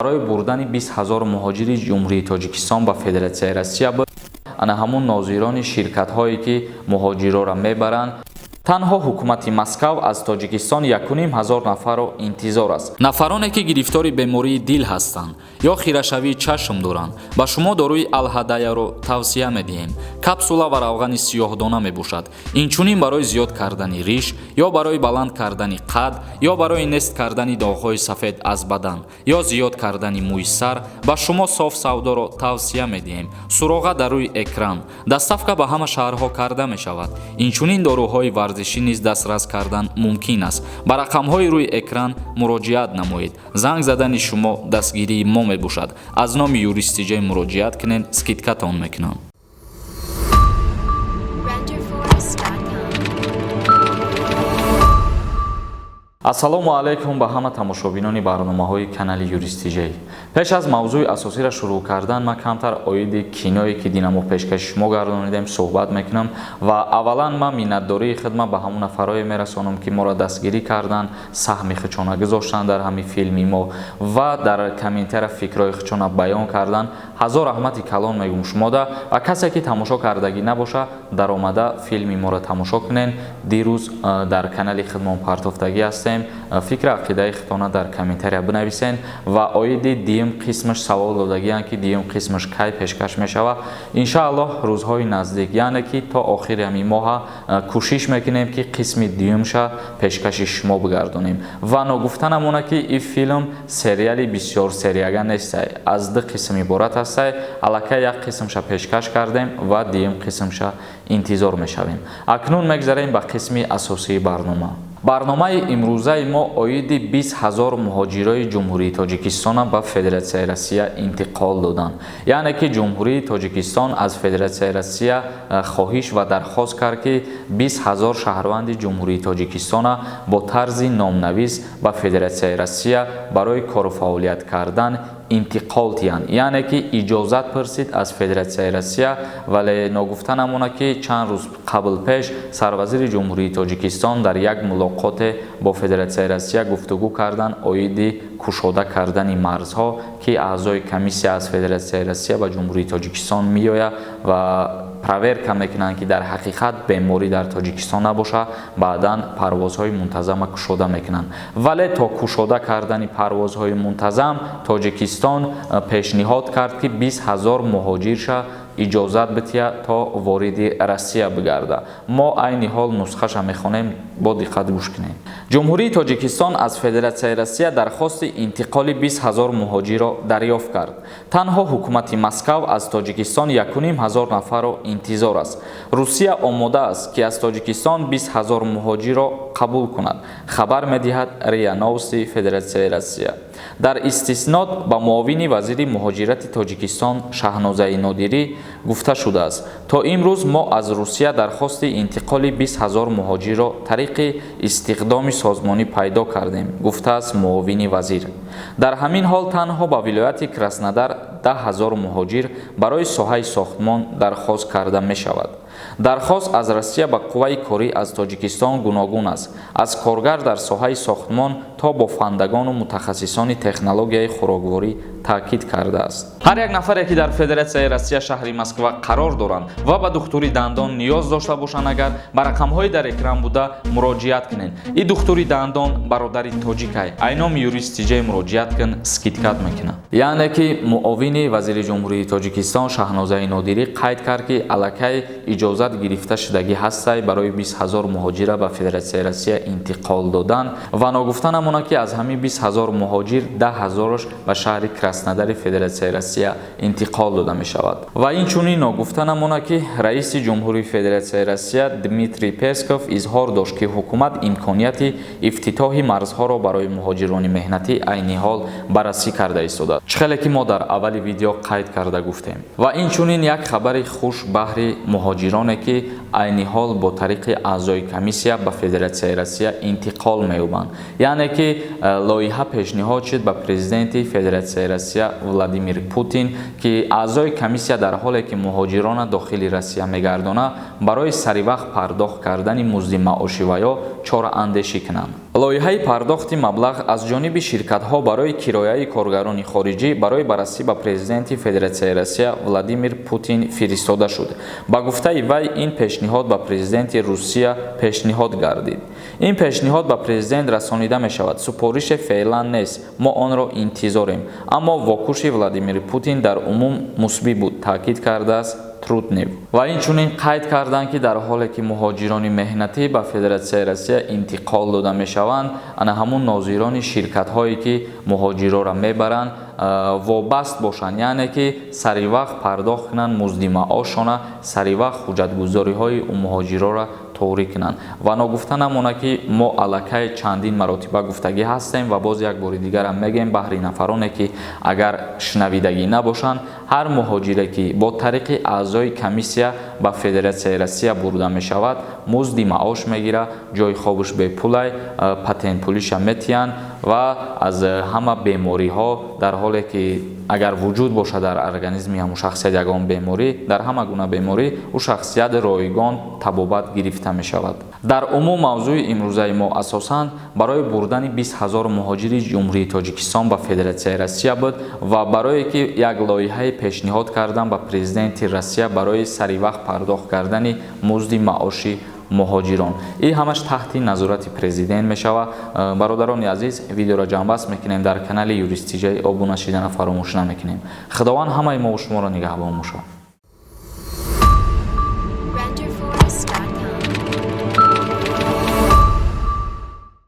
Барои бурдани 20 000 муҳоҷири Ҷумҳурии Тоҷикистон ба Федератсияи Россия буд. Ана ҳамун нозирони ширкатҳое, ки муҳоҷирора мебаранд. Танҳо ҳукумати Москав аз Тоҷикистон 1500 нафарро интизор аст. Нафароне, ки гирифтори бемории дил ҳастанд ё хирашавии чашм доранд, ба шумо доруи Алҳадаяро тавсия медиҳем. Капсула ва равғани сиёҳдона мебошад. Инчунин барои зиёд кардани риш ё барои баланд кардани қад ё барои нест кардани доғҳои сафед аз бадан ё зиёд кардани мӯи сар ба шумо Соф Савдоро тавсия медиҳем. Суроға дар рӯи экран. Доставка ба ҳама шаҳрҳо карда мешавад. Инчунин доруҳои варзишӣ низ дастрас кардан мумкин аст. Ба рақамҳои рӯи экран муроҷиат намоед. Занг задани шумо дастгирии мо мебошад. Аз номи Юристиҷай муроҷиат кунед, скидка тон мекунам. Renderforest.com. Ассалому алайкум ба ҳама тамошобинони барномаҳои канали Юристиҷай. Пеш аз мавзӯи асосиро шурӯъ кардан, ман камтар оиди киное, ки динамо пешкаши шумо гардонидем, суҳбат мекунам. Ва аввалан ман миннатдории худма ба ҳамон нафарое мерасонам, ки моро дастгирӣ карданд, саҳми худшона гузоштанд дар ҳамин филми мо ва дар комментария фикрҳои худшона баён карданд. Ҳазор раҳмати калон мегӯм шумода. Ва касе, ки тамошо кардагӣ набоша, даромада филми моро тамошо кунен. Дирӯз дар канали худмон партофтагӣ ҳастем. Фикри ақидаи худтона дар комментария бинависен. Ва оиди дуюм қисмаш савол додагианд, ки дуюм қисмаш кай пешкаш мешавад. Иншааллоҳ, рӯзҳои наздик, яъне ки то охири ҳамин моҳа кӯшиш мекунем, ки қисми дуюмша пешкаши шумо бигардонем. Ва ногуфта намонад, ки ин филм сериали бисёр серияга нестай, аз ду қисм иборат ҳастай. Аллакай як қисмша пешкаш кардем ва дуюм қисмша интизор мешавем. Акнун мегзарем ба қисми асосии барнома. Барномаи имрӯзаи мо оиди 20 000 муҳоҷирои Ҷумҳурии Тоҷикистона ба Федератсияи Россия интиқол доданд. Яъне ки Ҷумҳурии Тоҷикистон аз Федератсияи Россия хоҳиш ва дархост кард, ки 20 000 шаҳрванди Ҷумҳурии Тоҷикистона бо тарзи номнавис ба Федератсияи Россия барои кору фаъолият кардан интиқол диҳанд. Яъне ки иҷозат пурсид аз Федератсияи Россия. Вале ногуфта намонад, ки чанд рӯз қабл пеш сарвазири Ҷумҳурии Тоҷикистон дар як мулоқоте бо Федератсияи Россия гуфтугӯ карданд оиди кушода кардани марзҳо, ки аъзои комиссия аз Федератсияи Россия ба Ҷумҳурии Тоҷикистон меояд ва проверка мекунанд, ки дар ҳақиқат беморӣ дар Тоҷикистон набошад. Баъдан парвозҳои мунтазама кушода мекунанд. Вале то кушода кардани парвозҳои мунтазам Тоҷикистон пешниҳод кард, ки 20 000 муҳоҷирша иҷозат битиҳад, то вориди Россия бигарда. Мо айни ҳол нусхаша мехонем, бо диққат гӯш кунем. Ҷумҳурии Тоҷикистон аз Федератсияи Россия дархости интиқоли 20 000 муҳоҷирро дарёфт кард. Танҳо ҳукумати Москав аз Тоҷикистон 1500 нафарро интизор аст. Русия омода аст, ки аз Тоҷикистон 20 000 муҳоҷирро қабул кунад, хабар медиҳад РИА Новости Федератсияи Россия дар истиснод ба муовини вазири муҳоҷирати Тоҷикистон Шаҳнозаи Нодирӣ гуфта шудааст: то имрӯз мо аз Русия дархости интиқоли 20 000 муҳоҷирро тариқи истиқдоми созмонӣ пайдо кардем, гуфтааст муовини вазир. Дар ҳамин ҳол танҳо ба вилояти Краснодар 10 000 муҳоҷир барои соҳаи сохтмон дархост карда мешавад. Дархост аз Россия ба қувваи корӣ аз Тоҷикистон гуногун аст: аз коргар дар соҳаи сохтмон то бофандагону мутахассисони технологияи хӯрокворӣ, таъкид кардааст. Ҳар як нафаре, ки дар Федератсияи Россия, шаҳри Москва қарор доранд ва ба духтури дандон ниёз дошта бошанд, агар ба рақамҳои дар экран буда муроҷиат кунед. И духтури дандон бародари тоҷикай. Айноми Юрист Тиҷай муроҷиат кун, скидка т мекунад. Яъне ки муовини вазири Ҷумҳурии Тоҷикистон Шаҳнозаи Нодирӣ қайд кард, ки аллакай иҷозат гирифта шудагӣ ҳастай барои 20 000 муҳоҷира ба Федератсияи Россия интиқол додан. Ва ногуфта намонад, ки аз ҳамин 20 000 муҳоҷир 10 000-аш ба шаҳри Краснодари Федератсияи Россия интиқол дода мешавад. Ва инчунин ногуфта намонад, ки раиси Ҷумҳурии Федератсияи Россия Дмитрий Песков изҳор дошт, ки ҳукумат имконияти ифтитоҳи марзҳоро барои муҳоҷирони меҳнатӣ айни ҳол баррасӣ карда истодааст, чӣ хеле ки мо дар аввали видео қайд карда гуфтем. Ва инчунин як хабари хуш баҳри муҳоҷироне, ки айни ҳол бо тариқи аъзои комиссия ба Федератсияи Россия интиқол меёбанд. Яъне ки лоиҳа пешниҳод шуд ба президенти Федератсияи Россия Владимир Путин, ки аъзои комиссия дар ҳоле ки муҳоҷирона дохили Россия мегардонад, барои саривақт пардохт кардани музди маоши ваё чораандешӣ кунанд. Лоиҳаи пардохти маблағ аз ҷониби ширкатҳо барои кирояи коргарони хориҷӣ барои баррасӣ ба президенти Федератсияи Россия Владимир Путин фиристода шуд. Ба гуфтаи вай, ин пешниҳод ба президенти Русия пешниҳод гардид. Ин пешниҳод ба президент расонида мешавад. Супорише феълан нест, мо онро интизорем. Аммо вокуниши Владимир Путин дар умум мусбӣ буд, таъкид кардааст Трутнев. Ва инчунин қайд карданд, ки дар ҳоле ки муҳоҷирони меҳнатӣ ба Федератсияи Россия интиқол дода мешаванд, ана ҳамун нозирони ширкатҳое ки муҳоҷироро мебаранд, вобаст бошанд, яъне ки сари вақт пардохт кунанд музди маошона, сари вақт ҳуҷҷатгузориҳои муҳоҷироро торӣ кунанд. Ва ногуфта намонад, ки мо аллакай чандин маротиба гуфтагӣ ҳастем ва боз як бори дигарам мегӯем баҳри нафароне ки агар шунавидагӣ набошанд, ҳар муҳоҷире ки бо тариқи аъзои комиссия ба Федератсияи Россия бурда мешавад, музди маош мегирад, ҷойи хобаш бепулай, патентпулиша метиҳанд ва аз ҳама бемориҳо, дар ҳоле ки агар вуҷуд бошад дар организми ҳамун шахсият ягон беморӣ, дар ҳама гуна беморӣ ӯ шахсият ройгон табобат гирифта мешавад. Дар умум мавзӯи имрӯзаи мо асосан барои бурдани 20 ҳазор муҳоҷири Ҷумҳурии Тоҷикистон ба Федератсияи Россия буд ва барое ки як лоиҳае пешниҳод кардан ба президенти Россия барои саривақт пардохт кардани музди маоши муҳоҷирон. Ин ҳамаш таҳти назорати президент мешавад. Бародарони азиз, видеоро ҷамъбаст мекунем. Дар канали Юристиҷаи обуна шидана фаромӯш намекунем. Худованд ҳамаи мову шуморо нигаҳбон бошад.